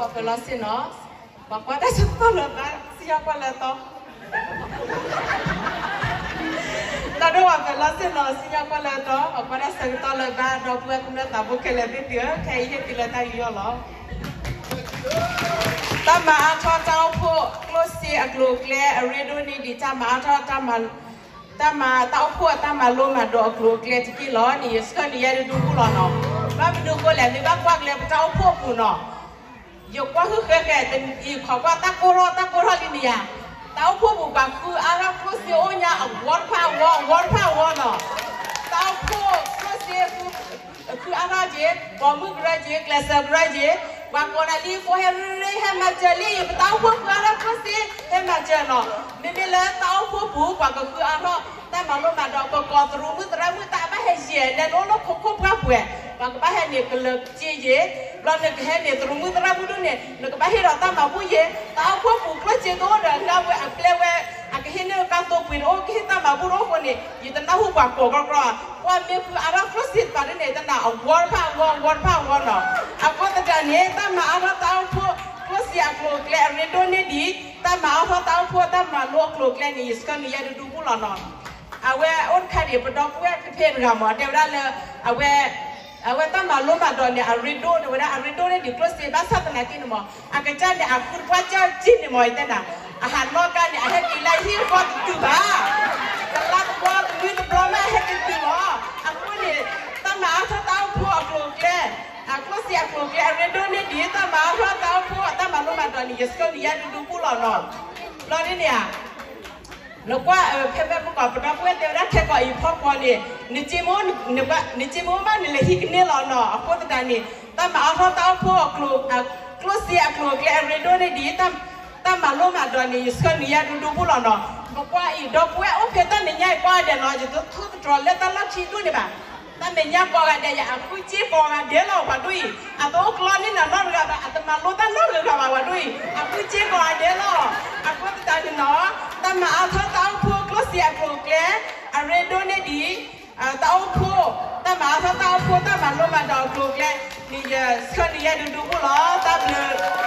ပှၤဖဲလီၤစ့ၢ်နီၤ, ပှၤကွၢ်တၢ်ဆၢကတီၢ်လၢၤဘၣ် စံၣ်ညီၣ်ကွီၢ်လၢအတီ, တၢ်ဒိၣ်ပှၤဖဲလီၤစ့ၢ်နီၤ စံၣ်ညီၣ်ကွီၢ်လၢအတီ, ပှၤကွၢ်တၢ်ဆၢကတီၢ်လၢၤဘၣ် ဒီပုၢ်ဝဲၢ်ကမျၢၢ်သးဘိခဲလၢာ်သ့ၣ်သုဧၢ, ခဲအံၤဟ့ၣ်သုလၢတၢ်ယူးယီၣ်လီၤ. တၢ်မၤအါထီၣ်တၢ်အိၣ်ဖှိၣ်ကျိၣ်စ့အကျိၤအကျဲ အရ့ဒိၣ်န့ၢ်ဒံး တၢ်မၤအါထီၣ် တၢ်မၤ တၢ်မၤတၢ်အိၣ်ဖှိၣ်အတၢ်မၤလိမၤဒိးအကျိၤအကျဲတက့ၢ်လီၤန့ၣ် ယဆှၢနုာ်ယဲဒူဒူပူၤလီၤနီၤ. ဘၣ်မနုၤအဃိလဲၣ် မ့ၢ်ဘၣ်ကွၢ်က့ၤလၢပတၢ်အိၣ်ဖှိၣ်အပူၤနီၤ, ယကွၢ်ဃုာ်ဃဲဃဲ တနံၤအံၤ ခိးကွၢ်တၢ်ကိၢ်ထီၣ် တၢ်ကိၢ်ထီၣ်လံန့ၣ်ယါ, တၢ်အိၣ်ဖှိၣ်ပူၤ ပှၤဃုအါထီၣ်ကျိၣ်စ့အိၣ်ညါအဝီတဖၣ်အဝီ အဝီတဖၣ်အဝီနီၤ. တၢ်အိၣ်ဖှိၣ်ကျိၣ်စ့ ဃုအါထီၣ်က့ၤ ပိာ်မုၣ်ကရၢက့ၤ ကျဲးစၢးကရၢက့ၤ, ပှၤကိးနၤလံ ဖိဟဲရ့ဟဲမၤစၢၤလံ ပတၢ်အိၣ်ဖှိၣ်ဃုအါထီၣ်ကျိၣ်စ့ ဟဲမၤစၢၤနီၤ. မ့မ့ၢ်လၢတၢ်အိၣ်ဖှိၣ်ပူၤ ပှၤကဃုအါထီၣ် တၢ်မၤလိမၤဒိး ကကိးသရူးမုၣ်သရၣ်မုၣ် တၢ်ဘၣ်ဟဲယဲၢ် လဲၤလိၤလိၤခိးခိၣ်ပှၢ်ပှဲၤ, ပှၤကဘၣ်ဟဲန့ၢ်ကလၢၤစ့ယ့ၤ, ဘျီနကဟဲန့ၢ်သရူးမုၣ်သရၣ်မုၣ်ဒိၣ်န့ၣ် နကဘၣ်ဟ့ၣ်ဒီးတၢ်မၤဘူၣ်ယ့ၤ, တၢ်အိၣ်ဖှိၣ်ပူၤကျိၣ်စ့တအိၣ်ဒီး ဂၤဝဲအပျဲဝဲ အကဟ့ၣ်န့ၢ်ကၢ်သိပှ့ၤတအိၣ် ကဟ့ၣ်တၢ်မၤဘူၣ်တအိၣ်အဃိန့ၣ် ယတနၢ်ဟူပှၤကိးကြီကြီ, ပှၤမ့ၢ်ဃုအါထီၣ်ကျိၣ်စ့တပၤဒ်န့ၣ် တနာ်အဝီတဖၣ်အဝီ အဝီတဖၣ်အဝီနီၤ. အဃိသတးန့ၣ် တၢ်မၤအါထီၣ်တၢ်အိၣ်ဖှိၣ်ကျိၣ်စ့အကျိၤအကျဲအရ့ဒိၣ်န့ၢ်ဒံး တၢ်မၤအါထီၣ်တၢ်အိၣ်ဖှိၣ်တၢ်မၤလိအကျိၤအကျဲန့ၣ် ယဆှၢနုာ်ယဲဒူဒူပူၤလီၤနီၤ. အဝဲအိၣ်တခါဒံး ပဒီပုၢ်ဝဲၢ်ဖဲဖဲတဂၤမး တဲဝဲဒၣ်လၢ အဝဲ အဝဲတၢ်မၤလိမၤဒိးန့ၣ် အရ့ဒိၣ်န့ၣ်ဝဲဒၣ် အရ့ဒိၣ်န့ၢ်ဒံးကျိၣ်စ့ ဘၣ်ဆၣ်သနာ်က့န့ၣ်မး အကစၢ်န့ၣ် အဃုတပှၢ်ကၢ်က့န့ၣ်မး ယတဲနၤ, အဟးနီၣ်ကါန့ၣ် အဟဲက့ၤလၢဟံၣ်အဃီတတုၤဘၣ်, တလါတဘျီတနွံတဘျီမး အဟဲက့ၤတုၤလီၤ. အဃိန့ၣ် တၢ်မၤအါထီၣ်တၢ်အိၣ်ဖှိၣ်အကျိၤအကျဲ အကျိၣ်စ့အကျိၤအကျဲ အရ့ဒိၣ်န့ၢ်ဒံး တၢ်မၤအါထီၣ်တၢ်အိၣ်ဖှိၣ်အတၢ်မၤလိမၤဒိးန့ၣ် ယဆှၢနုာ်ယဲဒူဒူပူၤလီၤနီၤ. ဘျီဒ်န့ၣ်ဧါ နကွၢ် ဖဲဖဲမုၢ်ကီး ပဒီပုၢ်ဝဲၢ်တဲဝဲဒၣ် ခဲကိာ်အံၤဖီကွီၤန့ၣ် နစ့မ့ၢ်အိၣ် နစ့မ့ၢ်အိၣ်မး နလဲၤဟံးကန့ၢ်လီၤနီၤ. အဃိသတးန့ၣ် တၢ်မၤအါထီၣ်တၢ်အိၣ်ဖှိၣ်အကျိၤ ကျိၣ်စ့အကျိၤအကျဲအရ့ဒိၣ်န့ၢ်ဒံး တၢ်မၤလိမၤဒိးန့ၣ် ယဆှၢနုာ်ယဲဒူဒူပူၤလီၤနီၤ. ပကွၢ်အံၤ ဒီပုၢ်ဝဲၢ်အိၣ်ဖဲတၢ်မဲာ်ညါအံၤ ကွၢ်ဂၤဒဲးနီၤ, ယတထိၣ်သတြီၤလၢတၢ်လီၢ်ခံဒိၣ်န့ၣ်ဘၣ်. တၢ်မဲာ်ညါကိးဂၤဒဲးယၤ အဃုစ့ကိးဂၤဒဲးလီၤ ပှၤဒိၣ်အံၤ, အတအိၣ်ကျီန့ၢ်နၤနီတဂၤဘၣ်, အတမၤလိတၢ်နီတဂၤဘၣ် ပှၤဒိၣ်အံၤ, အဃုစ့ကိးဂၤဒဲးလီၤ. အဃိသတးန့ၣ်နီၤ တၢ်မၤအါထီၣ်တၢ်အိၣ်ဖှိၣ်ကျိၣ်စ့အကျိၤအကျဲ အရ့ဒိၣ်န့ၢ်ဒံး တၢ်အိၣ်ဖှိၣ် တၢ်မၤအါထီၣ်တၢ်အိၣ်ဖှိၣ် တၢ်မၤလိမၤဒိးအကျိၤအကျဲန့ၣ် ယဆှၢနုာ်ယဲဒူဒူပူၤလီၤ. တၢ်ဘျုး